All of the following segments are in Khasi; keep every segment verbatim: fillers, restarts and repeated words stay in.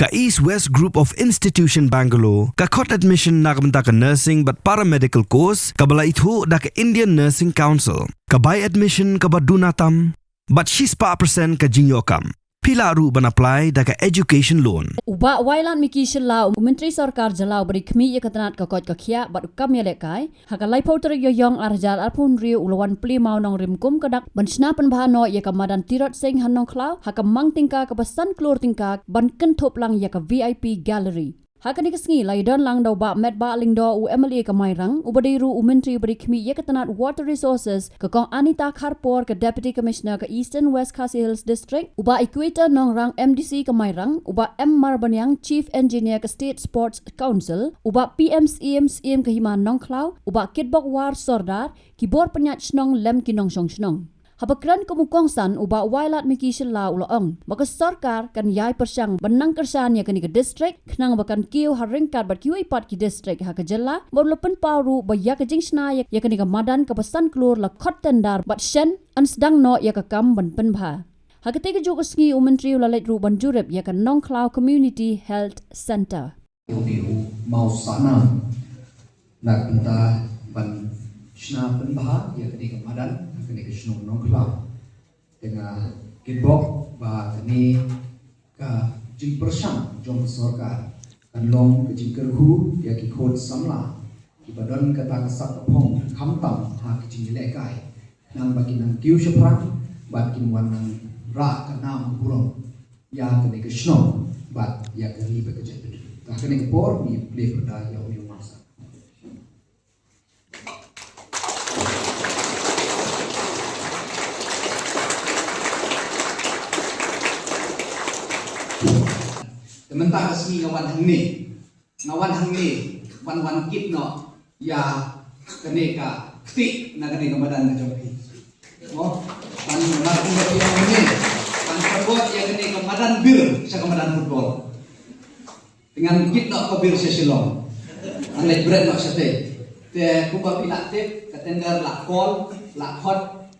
Ka East West Group of Institution Bangalore ka khot admission na ka bynta ka nursing bad paramedical course kaba la ithuh da ka Indian Nursing Council. Ka bai admission kaba duna tam bad shispah percent ka jingïoh kam. Phi lah ruh ban apply da ka education loan. U Bah Wailadmiki Shylla, u Myntri Sorkar Jylla uba dei khmih ïa ka tnat ka koit ka khiah bad u kam ïalehkai, ha ka laiphew tarik Ïaïong ar hajar arphew hynriew u la wan plie mawnongrim kum ka dak ban shna pynbha noh ïa ka madan Tirot Sing ha Nongkhlaw ha ka mang tyngka kaba san klur tyngka ban kynthup lang ïa ka V I P gallery. Ha kane ka sngi la ïadon lang da u Bah Metbah Lyngdoh, u M L A ka Mairang, uba dei ruh u Myntri uba dei khmih ïa ka tnat Water Resources, ka Kong Anita Kharpor, ka Deputy Commissioner ka Eastern West Khasi Hills District, u Bah Equator Nongrang, M D C ka Mairang, u Bah M Marbaniang, Chief Engineer ka State Sports Council, u Bah P M Syiem, Syiem ka Hima Nongkhlaw, u Bah Kitbok War Sordar, ki bor pynïaid shnong lem ki nongshong shnong. Haba kren kum u kongsan, u Bah Wailadmiki Shylla u la ong ba ka sorkar kan ïai pyrshang ban nang kyrshan ïa kane ka district, khnang ba kan kiew ha ryngkat bad kiwei pat ki district ha ka jylla, bad u la pynpaw ruh ba ïa ka jingshna ïa, ïa kane ka madan kaba san klur la khot tender bad shen yn sdang noh ïa ka kam ban pynbha. Ha katei kajuh ka sngi u Myntri u la leit ruh ban jurip ïa ka Nongkhlaw Community Health Centre. Ïa u Mawsanam na ka bynta ban shna pynbha ïa kane ka madan ha kane ka shnong Nongkhlaw. Te nga kitbok ba kane ka jingpyrshang jong ka sorkar kan long ka jingkyrkhu ïa ki khun samla kiba don kata ka sak ka phong khamtam ha ka jingïalehkai, khnang ba kin nang kiew shaphrang bad kin wan nang rah ka nam ka burom ïa kane ka shnong bad ïa ka ri bad ka jaitbynriew. Te ha kane ka por ngi plie pyrda ïa u Mawsanam. Te mynta ka sngi nga wan hangne, nga wan hangne ban wan kit noh ïa kane ka kti na kane ka madan ka jong phi. Mo, ban mar kumba phi ong mynne, ban convert ïa kane ka madan bir sha ka madan football. Te ngan kit noh ka bir sha Shillong. Ngan leit bret noh shatei. Te kumba phi la tip, ka tender la call, la khot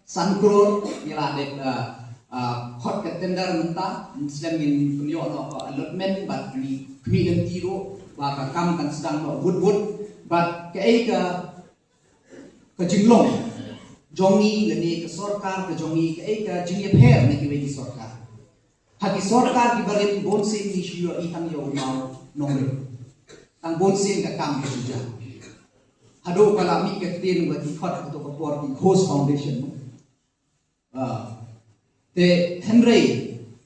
san klur, ngi la dep, ah, ah, khot ka tender mynta, slem ngin pynïoh noh ka allotment, bad ngi khmih lynti ruh ba ka kam kan sdang noh wut wut, bad kaei ka, ka jinglong jong ngi lane ka sorkar ka jong ngi, kaei ka jingïapher na kiwei ki sorkar. Ha ki sorkar kiba rim bun sien ngi shu ïohi tang ïa u mawnongrim. Tang bun sien ka kam ka shu jia. Haduh ba la mih ka ktien ba ki khot ha kato ka por ki Ghosh Foundation. Ah, te hynrei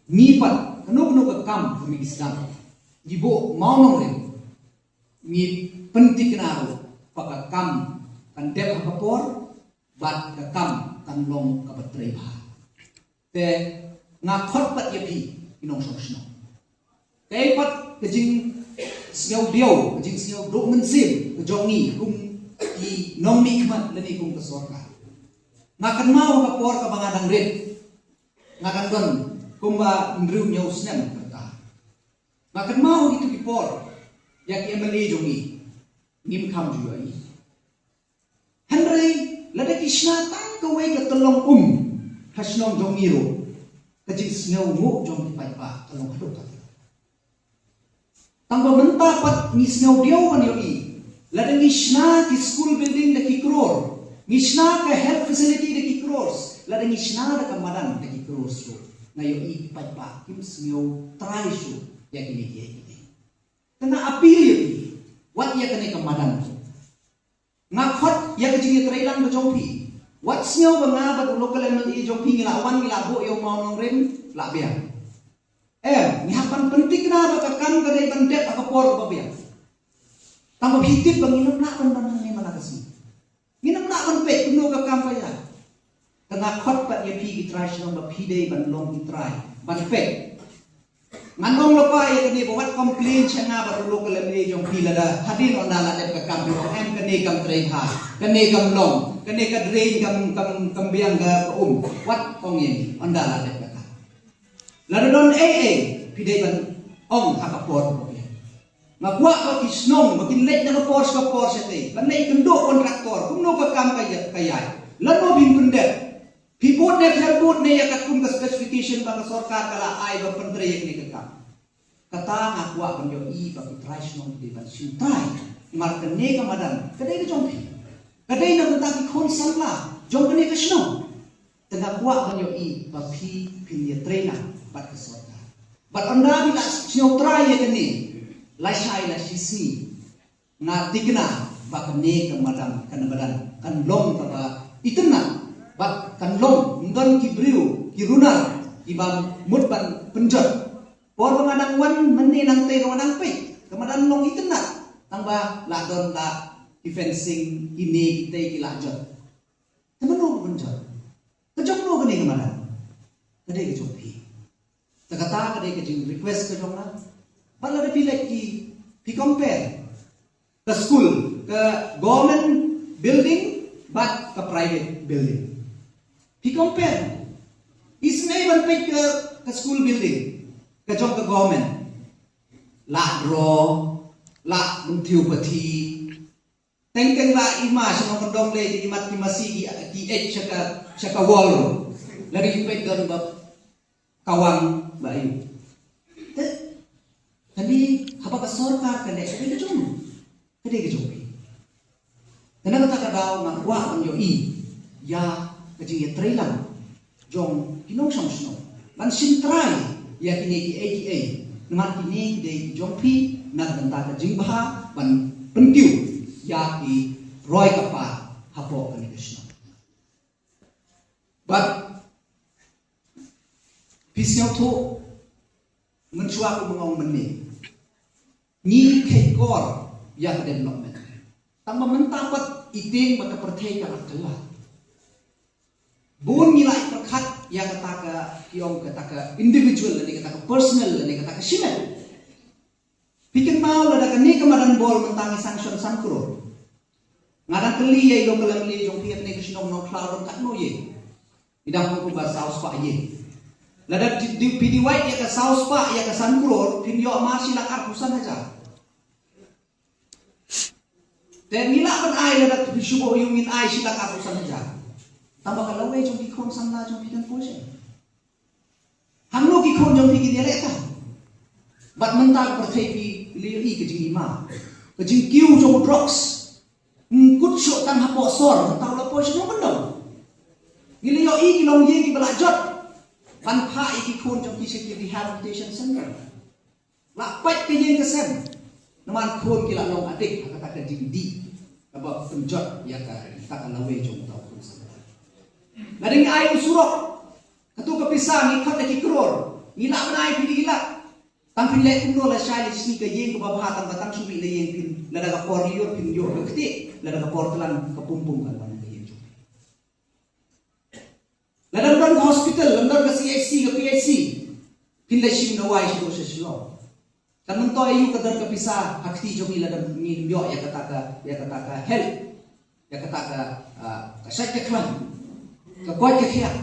ngi pat kano kano ka kam kaba ngi sdang, ngi buh mawnongrim, ngi pynthikna ruh ba ka kam kan dep ha ka por bad ka kam kan long kaba trei bha. Te nga khot pat ïa phi ki nongshong shnong. Kaei pat ka jingsngew diaw, ka jingsngew duh mynsiem ka jong ngi kum ki nongmihkhmat lane kum ka sorkar. Nga kynmaw ha ka por kaba nga dang rit, nga dang don kumba hynriew hynñiew snem ka rta. Nga kynmaw ha kito ki por ïa ki M L A jong ngi ngim kham ju ïohi. Hynrei lada ki shna tang kawei ka tyllong um ha shnong jong ngi ruh, ka jingsngewnguh jong ki paidbah ka long haduh katta. Tang ba mynta pat ngi sngew diaw ban ïohi, lada ngi shna ki school building da ki crore, ngi shna ka health facility da ki crores, lada ngi shna da ka madan da ki crores ruh, nga ïohi ki paidbah kim sngew trai shuh ïa kine kiei kiei. Te nga appeal ïa phi, wat ïa kane ka madan. Nga khot ïa ka jingïatreilang ka jong phi. Wat sngew ba nga bad u local M L A jong phi ngi la wan ngi la buh ïa u mawnongrim la biang. Em, ngi hap ban pynthikna ba ka kam ka dei ban dep ha ka por kaba biang. Tang ba phi tip ba ngin ym lah ban wan hangne man la ka sngi. Ngin ym lah ban peit kumno ka kam ka ïaid. Te nga khot pat ïa phi ki trai shnong ba phi dei ban long ki trai ban peit. Ngan ong lypa ïa kane ba wat complain sha nga bad u local M L A jong phi lada hadien ynda la dep ka kam phi ong em kane kam trei bha, kane kam long, kane ka drain kam, kam, kam biang ka, ka um. Wat ong ïa ngi ynda la dep ka kam. Lada don ei ei phi dei ban ong ha ka por kaba biang. Nga kwah ba ki shnong ba kin leit na ka por sha ka por shatei, ban leit kynduh kontraktor kumno ka kam ka ïa-, ka ïaid, lano phin pyndep. Phi bud ne phi bud ne ïa katkum ka specification ba ka sorkar ka la ai ba pyntrei ïa kane ka kam. Kata nga kwah ban ïohi ba ki trai shnong ki dei ban shim trai. Namar kane ka madan ka dei ka jong phi. Ka dei na ka bynta ki khun samla jong kane ka shnong. Te nga kwah ban ïohi ba phi phin ïatrei lang bad ka sorkar. Bad ynda phi la sngewthuh ïa kane, lashai lashisngi, nga thikna ba kane ka madan, kane ka madan kan long kaba itynnad bad kan long, ym don ki briew, ki runar kiba mut ban pynjot. Por ba nga dang wan mynne nangtei ruh nga dang peit ka madan long itynnad, tang ba la don la ki fencing, kine kitei ki la jot. Te mano ka pynjot? Ka jong no kane ka madan? Ka dei ka jong phi. Te kata ka dei ka jing request ka jong nga. Bad lada phi leit ki, phi compare ka school, ka government building bad ka private building. Phi compare. Isynei ban peit ka, ka school building ka jong ka government. La draw, la bynthiew pathi. Teng teng la i ma shnong kyndong lei, i mat ki masi ki, ki eit sha ka, sha ka wall ruh. Lada i peit don ba kawang ba ïu. Te kane haba ka sorkar ka leh, ka dei ka jong, ka dei ka jong phi. Te na kata ka daw nga kwah ban ïohi ïa ka jingïatreilang jong ki nongshong shnong ban shim trai ïa kine kiei kiei. Namar kine ki dei ki jong phi na ka bynta ka jingbha ban pynkiew ïa ki roi ka par hapoh kane ka shnong. Bad phi sngewthuh, mynshuwa kumba nga ong mynne, ngi kheiñ kor ïa ka development. Tang ba mynta pat i tieng ba ka pyrthei ka la kylla. Bun ngi la ïa pyrkhat ïa kata ka, ki ong kata ka individual lane kata ka personal lane kata ka shimet. Phi kynmaw lada kane ka madan ball mynta ngi sanction san klur. Nga dang kylli ïa i local M L A jong phi, kane ka shnong Nongkhlaw don katno ïing? I dang ong kumba saw spah ïing. Lada di, di, phi divide ïa ka saw spah ïa ka san klur, phin ïoh ma shi lak arphew san hajar. Te ngi lah ban ai, lada phi shu buh ïing ngin ai shi lak arphew san hajar. Tang ba ka lawei jong ki khun samla jong phi kan poi sha Hangno ki khun jong phi kin ïaleh ka? Bad mynta ka pyrthei phi la ïohi ka jingima, ka jingkiew jong u drugs. Ym kut shuh tang hapoh sor, mynta u la poi sha jong kyndong. Ngi la ïohi ki longïing kiba la jot ban phah ïa ki khun jong ki sha ki rehabilitation center. La pait ka ïing ka sem. Namar khun ki la long addict ha kata ka D V D kaba pynjot ïa kata ka lawei jong uta u khun samla. Lada ngi ai u surok, kato ka pisa ngi khot da ki klur, ngi lah ban ai phi da ki lak. Tang phin leh kumno lashai lashisngi ka ïing kaba bha tang ba tang shu mih na ïing phin, lada ka por lyiur phin ïoh ka ktieh, lada ka por klan ka pum pum kan wan ka ïing jong phi. Lada ym don ka hospital, ym don ka C H C, ka P H C, phin leit shim dawai shaduh sha Shillong. Kan myntoi aïu ka don ka pisa ha kti jong ngi lada ngim ïoh ïa kata ka, ïa kata ka help, ïa kata ka, ah, ka shait ka khlaiñ, ka koit ka khiah.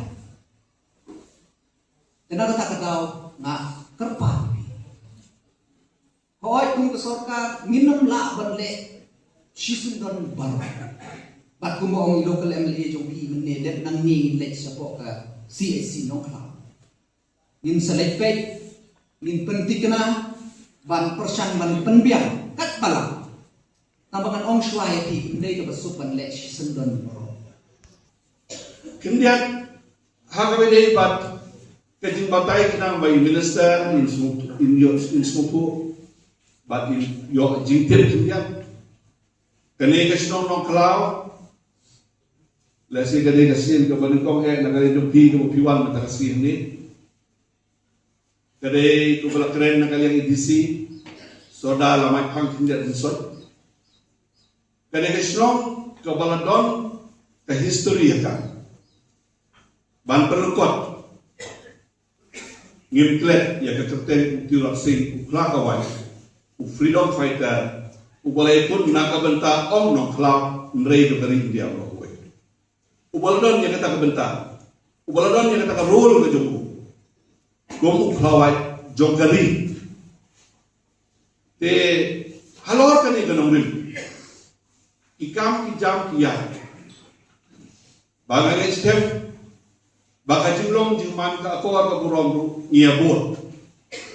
Te na kata ka daw nga kyrpad ïa phi. Hooid, kum ka sorkar ngin ym lah ban leh shisien don baroh. Bad kumba ong i local M L A jong phi mynne, dep nangne ngin leit shapoh ka C H C Nongkhlaw. Ngin sa leit peit, ngin pynthikna ban pyrshang ban pynbiang katba lah. Tang ba ngan ong shuwa ïa phi, ym dei kaba suk ban leh shisien don baroh. Khyndiat, ha kaba ïadei bad ka jingbatai khnang ba i minister in sngewthuh, in ïoh, in sngewthuh bad in ïoh jingtip khyndiat. Kane ka shnong Nongkhlaw, lehse ka dei ka sien kaba nyngkong eh na ka liang jong phi kaba phi wan mynta ka sngi hangne. Ka dei kaba la kren na ka liang i D C, Sordaar Lamaiphang Khyndiatynsoit. Ka dei ka shnong kaba la don ka history ïa ka. Ban pynlyngkot, ngim klet ïa ka kyrteng u Tiwlap Sing, u Khlakawai, u freedom fighter, uba la ïakut na ka bynta ong Nongkhlaw, hynrei jong ka ri India baroh kawei. Uba la don ïa kata ka bynta, uba la don ïa kata ka role ka jong u kum u khlawait jong ka ri. Te halor kane ka nongrim, ki kam ki jam ki ïa, ba nga ngeit skhem ba ka jinglong jingman, ka akor ka burom ruh ngi ïa bud.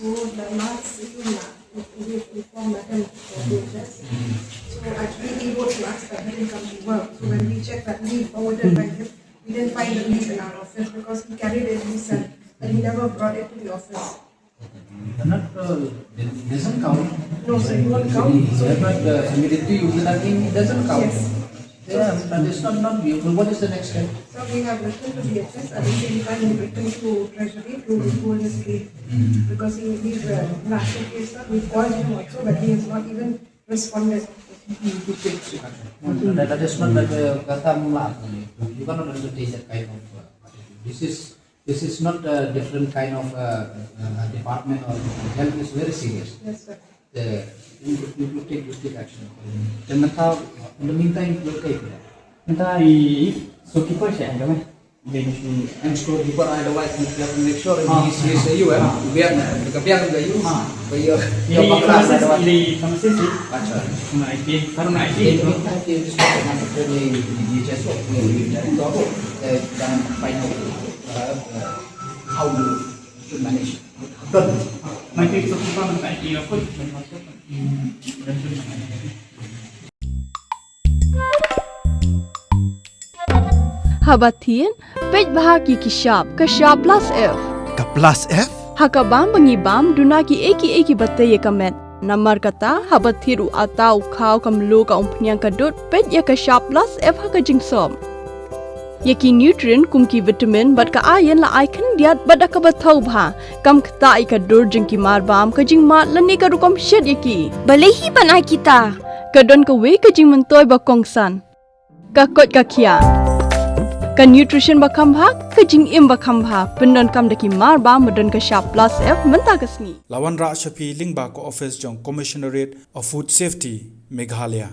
So the last issue na, we informed Madam for D H S. So actually he wrote to us, but he didn't come to work. So when we checked that leave forwarded by him, we didn't find the leave in our office because he carried it himself, but he never brought it to the office. Not, uh, it doesn't count. No, sir, it won't count. He has not, uh, submitted to you, then again it doesn't count. Yes. Yeah, but it's not, not you. What is the next step? So we have written to D H S, at the same time we written to Treasury to hold his case. Because he, he's a national case, sir. We called him also, but he has not even responded. That, that is not that, uh, kata mula. You cannot undertake that kind of, uh, attitude. This is, this is not a different kind of, uh, uh, department or health is very serious. Yes, sir. Uh, you, you, you take, you take action. Then now, in the meantime, you take it. Mynta i storekeeper shi ai dawai. Dei shi. And storekeeper ai dawai, you have to make sure he is, he is a U M. Biang, ka biang ka U M. Ka U M. I pharmacist, i pharmacist. Acha. Na I P, karena I P. Then we have to just go to the D H S, we will direct to, uh, then find out, uh, uh, how to, to manage. Done. Nanti storekeeper minta I P apa? Haba thied, peit bha ki ki shap, ka shap plus F. Ka plus F? Ha ka bam ba ngi bam, duna ki ei ki ei ki ba tei ïa ka met. Namar kata, haba thied u ata, u khaw, ka mluh, ka umphniang, ka dud, peit ïa ka shap plus F ha ka jingsop. Ïa ki nutrient kum ki vitamin bad ka iron la ai khyndiat bad da kaba thaw bha. Kam ktah ïa ka dur jong ki marbam, ka jingmad lane ka rukom shet ïa ki. Balei hi ban ai kita? Ka don kawei ka jingmyntoi ba kongsan. Ka koit ka khiah. Ka nutrition ba kham bha, ka jingim ba kham bha. Pyndonkam da ki marbam ba don ka shap plus F mynta ka sngi. La wanrah sha phi lyngba ka office jong Commissionerate of Food Safety, Meghalaya.